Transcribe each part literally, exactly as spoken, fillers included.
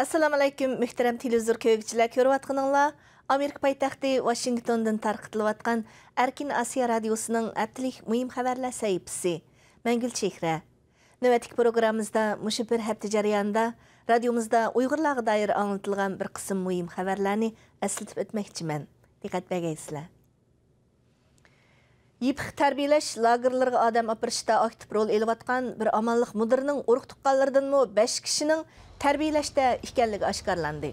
ئەسسالامۇئەلەيكۇم، مۆھتەرەم تېلېۋىزور كۆرگۈچىلەر، كۆرۈۋاتقىنىڭلار ئامېرىكا پايتەختى ۋاشىنگتوندىن تارقىتىلىۋاتقان ئەركىن ئاسىيا رادىيوسىنىڭ ھەپتىلىك مۇھىم خەۋەرلەر سەھىپىسى. مەن گۈلچېھرە. نۆۋەتتىكى پروگراممىمىزدا مۇشۇ بىر ھەپتە جەريانىدا رادىيومىزدا ئۇيغۇرلارغا دائىر ئاڭلىتىلغان بىر قىسىم مۇھىم خەۋەرلەرنى ئەسلىتىپ ئۆتمەكچىمەن. دىققەت بەرگەيسىلەر. يېپىق تەربىيەلەش لاگېرلىرىغا ئادەم ئاپىرىشتا ئاكتىپ رول ئېلىۋاتقان بىر ئامانلىق مۇدىرىنىڭ ئۇرۇق-تۇغقانلىرىدىنمۇ بەش كىشىنىڭ تەربىيەلەشتە ئىكەنلىكى ئاشكارىلاندى.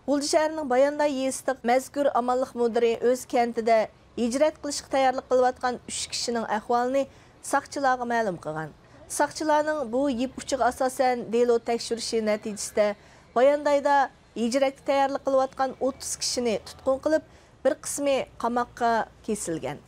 غۇلجا شەھىرىنىڭ بايانداي يېزىسىدا مەزكۇر ئامانلىق مۇدىرى ئۆز كەنتىدە ھىجرەت قىلىشقا تەييارلىق قىلىۋاتقان ئۈچ كىشىنىڭ ئەھۋالىنى ساقچىلارغا مەلۇم قىلغان. ساقچىلارنىڭ بۇ يىپ ئۇچىغا ئاساسەن، دېلو تەكشۈرۈشى نەتىجىسىدە باياندايدا ھىجرەتكە تەييارلىق قىلىۋاتقان ئوتتۇز كىشىنى تۇتقۇن قىلىپ، بىر قىسمى قاماققا كېسىلگەن.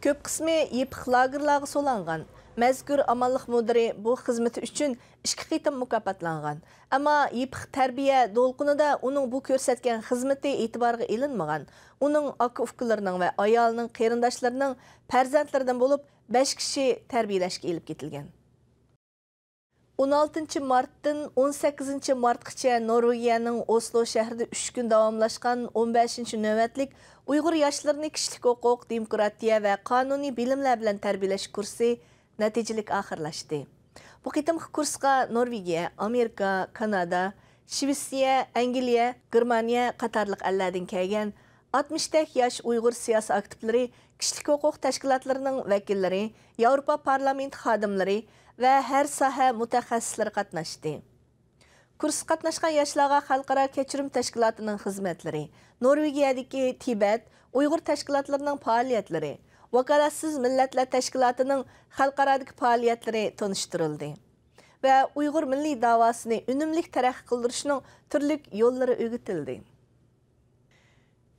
كۆپ قىسمى يېپىق لاگېرلارغا سولانغان. مەزكۇر ئامانلىق مۇدىرى بۇ خىزمىتى ئۈچۈن ئىككى قېتىم مۇكاپاتلانغان. ئەمما يېپىق تەربىيە دولقۇنىدا ئۇنىڭ بۇ كۆرسەتكەن خىزمىتى ئېتىبارغا ئېلىنمىغان. ئۇنىڭ ئاكا-ئۇكىلىرىنىڭ ۋە ئايالىنىڭ قېرىنداشلىرىنىڭ پەرزەنتلىرىدىن بولۇپ بەش كىشى تەربىيەلەشكە ئېلىپ كېتىلگەن. ئون ئالتىنچى مارتتىن ئون سەككىزىنچى مارتقىچە نورۋېگىيەنىڭ ئوسلو شەھىرىدە ئۈچ كۈن داۋاملاشقان ئون بەشىنچى نۆۋەتلىك ئۇيغۇر ياشلىرىنى كىشىلىك ھوقۇق، دېموكراتىيە ۋە قانۇنىي بىلىملەر بىلەن تەربىيەلەش كۇرسى نەتىجىلىك ئاخىرلاشتى. بۇ قېتىمقى كۇرسقا نورۋېگىيە، ئامېرىكا، كانادا، شىۋېتسىيە، ئەنگلىيە، گېرمانىيە قاتارلىق ئەللەردىن كەلگەن ئاتمىشتەك ياش ئۇيغۇر سىياسىي ئاكتىپلىرى، كىشىلىك ھوقۇق تەشكىلاتلىرىنىڭ ۋەكىللىرى، ياۋروپا پارلامېنت خادىملىرى ۋە ھەر ساھە مۇتەخەسسىسلىرى قاتناشتى. كۇرسقا قاتناشقان ياشلارغا خەلقئارا كەچۈرۈم تەشكىلاتىنىڭ خىزمەتلىرى، نورۋېگىيەدىكى تىبەت ئۇيغۇر تەشكىلاتلىرىنىڭ پائالىيەتلىرى، ۋاكالەتسىز مىللەتلەر تەشكىلاتىنىڭ خەلقئارادىكى پائالىيەتلىرى تونۇشتۇرۇلدى ۋە ئۇيغۇر مىللىي داۋاسىنى ئۈنۈملۈك تەرەققىي قىلدۇرۇشنىڭ تۈرلۈك يوللىرى ئۆگىتىلدى.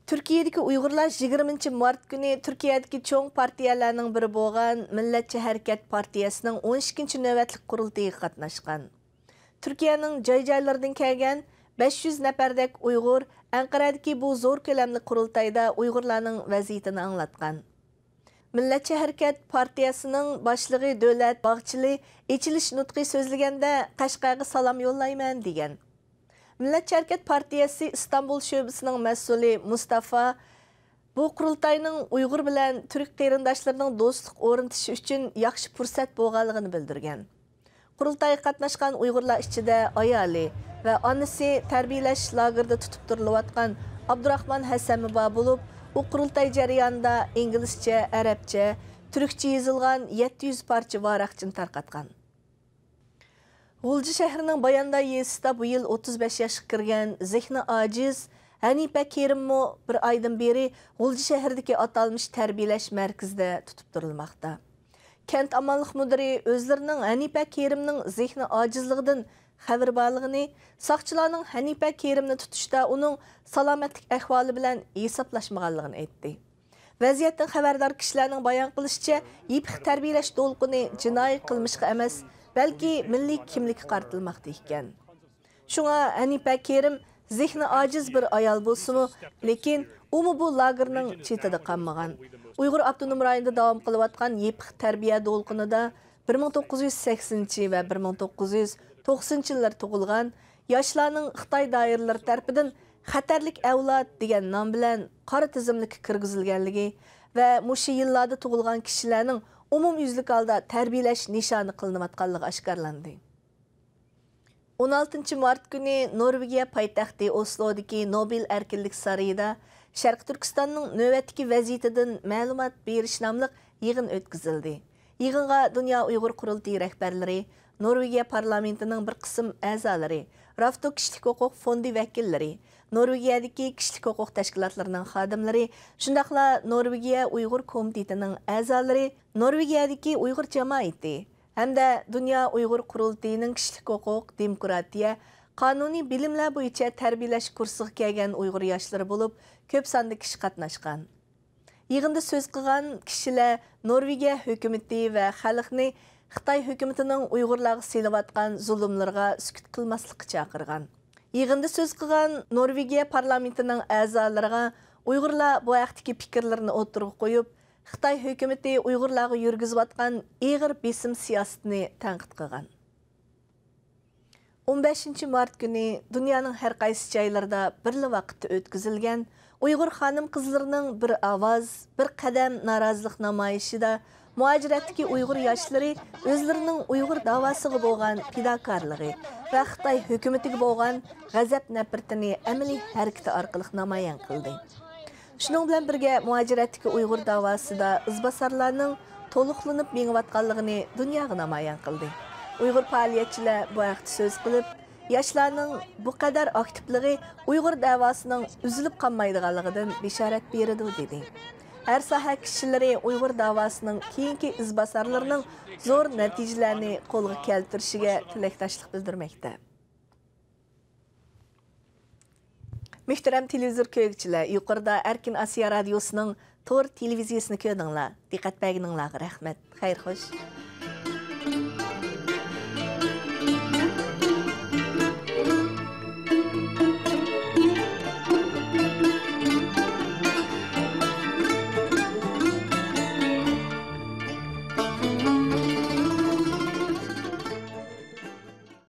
تۈركىيەدىكى ئۇيغۇرلار يىگىرمىنچى مارت كۈنى تۈركىيەدىكى چوڭ پارتىيەلەرنىڭ بىرى بولغان مىللەتچى ھەرىكەت پارتىيەسىنىڭ ئون ئىككىنچى نۆۋەتلىك قۇرۇلتىيىغا قاتناشقان. تۈركىيەنىڭ جاي-جايلىرىدىن كەلگەن بەش يۈز نەپەردەك ئۇيغۇر ئەنقەرەدىكى بۇ زور كۆلەملىك قۇرۇلتايدا ئۇيغۇرلارنىڭ ۋەزىيىتىنى ئاڭلاتقان. مىللەتچى ھەرىكەت پارتىيەسىنىڭ باشلىقى دۆلەت باغچىلى ئېچىلىش نۇتقى سۆزلىگەندە، قەشقەرگە سالام يوللايمەن، دېگەن. مىللەتچى ھەرىكەت پارتىيەسى ئىستانبۇل شۆبىسىنىڭ مەسئۇلى مۇستافا بۇ قۇرۇلتاينىڭ ئۇيغۇر بىلەن تۈرك قېرىنداشلىرىنىڭ دوستلۇق ئورنىتىشى ئۈچۈن ياخشى پۇرسەت بولغانلىقىنى بىلدۈرگەن. قۇرۇلتايغا قاتناشقان ئۇيغۇرلار ئىچىدە ئايالى ۋە ئانىسى تەربىيەلەش لاگېرىدا تۇتۇپ تۇرۇلۇۋاتقان ئابدۇراخمان ھەسەنمۇ بار بولۇپ، ئۇ قۇرۇلتاي جەريانىدا ئىنگلىزچە، ئەرەبچە، تۈركچە يېزىلغان يەتتە يۈز پارچە ۋاراقچىنى تارقاتقان. غۇلجا شەھىرىنىڭ بايانداي يېزىسىدا بۇ يىل ئوتتۇز بەش ياشقا كىرگەن زېھنى ئاجىز ھەنىپە كېرىممۇ بىر ئايدىن بېرى غۇلجا شەھىرىدىكى ئاتالمىش تەربىيەلەش مەركىزىدە تۇتۇپ تۇرۇلماقتا. كەنت ئامانلىق مۇدىرى ئۆزلىرىنىڭ ھەنىپە كېرىمنىڭ زېھنى ئاجىزلىقىدىن خەۋىرى بارلىقىنى، ساقچىلارنىڭ ھەنىپە كېرىمنى تۇتۇشتا ئۇنىڭ سالامەتلىك ئەھۋالى بىلەن ھېسابلاشمىغانلىقىنى ئېيتتى. ۋەزىيەتتىن خەۋەردار كىشىلەرنىڭ بايان قىلىشىچە، يېپىق تەربىيەلەش دولقۇنى جىنايى قىلمىشقا ئەمەس، بەلكى مىللىي كىملىككە قارىتىلماقتا ئىكەن. شۇڭا ھەنىپە كېرىم زېھنى ئاجىز بىر ئايال بولسىمۇ، لېكىن ئۇمۇ بۇ لاگېرنىڭ چېتىدە قالمىغان. ئۇيغۇر ئاپتونوم رايونىدا داۋام قىلىۋاتقان يېپىق تەربىيە دولقۇنىدا بىر مىڭ توققۇز يۈز سەكسىنىنچى ۋە بىر مىڭ توققۇز يۈز توقسىنىنچى يىللار تۇغۇلغان ياشلارنىڭ خىتاي دائىرىلىرى تەرىپىدىن خەتەرلىك ئەۋلاد دېگەن نام بىلەن قارا تىزىملىككە كىرگۈزۈلگەنلىكى ۋە مۇشۇ يىللاردا تۇغۇلغان كىشىلەرنىڭ ئومۇميۈزلۈك ھالدا تەربىيەلەش نىشانى قىلىنىۋاتقانلىقى ئاشكارىلاندى. ئون ئالتىنچى مارت كۈنى نورۋېگىيە پايتەختى ئوسلودىكى نوبېل ئەركىنلىك سارىيىدا شەرقىي تۈركىستاننىڭ نۆۋەتتىكى ۋەزىيىتىدىن مەلۇمات بېرىش ناملىق يىغىن ئۆتكۈزۈلدى. يىغىنغا دۇنيا ئۇيغۇر قۇرۇلتىيى رەھبەرلىرى، نورۋېگىيە پارلامېنتىنىڭ بىر قىسىم ئەزالىرى، رافتو كىشىلىك ھوقۇق فوندى ۋەكىللىرى، نورۋېگىيەدىكى كىشىلىك ھوقۇق تەشكىلاتلىرىنىڭ خادىملىرى، شۇنداقلا نورۋېگىيە ئۇيغۇر كومىتېتىنىڭ ئەزالىرى، نورۋېگىيەدىكى ئۇيغۇر جامائىتى، ھەمدە دۇنيا ئۇيغۇر قۇرۇلتىيىنىڭ كىشىلىك ھوقۇق، دېموكراتىيە، قانۇنىي بىلىملەر بويىچە تەربىيەلەش كۇرسىغا كەلگەن ئۇيغۇر ياشلىرى بولۇپ، كۆپ ساندا كىشى قاتناشقان. يىغىندا سۆز قىلغان كىشىلەر نورۋېگىيە ھۆكۈمىتى ۋە خەلقنى خىتاي ھۆكۈمىتىنىڭ ئۇيغۇرلارغا سېلىۋاتقان زۇلۇملىرىغا سۈكۈت قىلماسلىققا چاقىرغان. يىغىندا سۆز قىلغان نورۋېگىيە پارلامېنتىنىڭ ئەزالىرىغا ئۇيغۇرلار بۇ ھەقتىكى پىكىرلىرىنى ئوتتۇرىغا قويۇپ، خىتاي ھۆكۈمىتى ئۇيغۇرلارغا يۈرگۈزۈۋاتقان ئېغىر بېسىم سىياسىتىنى تەنقىد قىلغان. ئون بەشىنچى مارت كۈنى دۇنيانىڭ ھەر قايسى جايلىرىدا بىرلا ۋاقىتتا ئۆتكۈزۈلگەن ئۇيغۇر خانىم-قىزلىرىنىڭ بىر ئاۋاز، بىر قەدەم نارازىلىق نامايىشىدا مۇھاجىرەتتىكى ئۇيغۇر ياشلىرى ئۆزلىرىنىڭ ئۇيغۇر داۋاسىغا بولغان پىداكارلىقى ۋە خىتاي ھۆكۈمىتىگە بولغان غەزەپ-نەپرىتىنى ئەمەلىي ھەرىكىتى ئارقىلىق نامايان قىلدى. شۇنىڭ بىلەن بىرگە، مۇھاجىرەتتىكى ئۇيغۇر داۋاسىدا ئىزباسارلارنىڭ تولۇقلىنىپ مېڭىۋاتقانلىقىنى دۇنياغا نامايان قىلدى. ئۇيغۇر پائالىيەتچىلەر بۇ ھەقتە سۆز قىلىپ، ياشلارنىڭ بۇ قەدەر ئاكتىپلىقى ئۇيغۇر داۋاسىنىڭ ئۈزۈلۈپ قالمايدىغانلىقىدىن بېشارەت بېرىدۇ، دېدى. ھەر ساھە كىشىلىرى ئۇيغۇر داۋاسىنىڭ كېيىنكى ئىزباسارلىرىنىڭ زور نەتىجىلەرنى قولغا كەلتۈرۈشىگە تىلەكداشلىق بىلدۈرمەكتە. مۆھتەرەم تېلېۋىزور كۆرگۈچىلەر، يۇقىرىدا ئەركىن ئاسىيا رادىيوسىنىڭ تور تېلېۋىزىيەسىنى كۆردۈڭلار. دىققەت بەرگىنىڭلارغا رەھمەت. خەير خوش.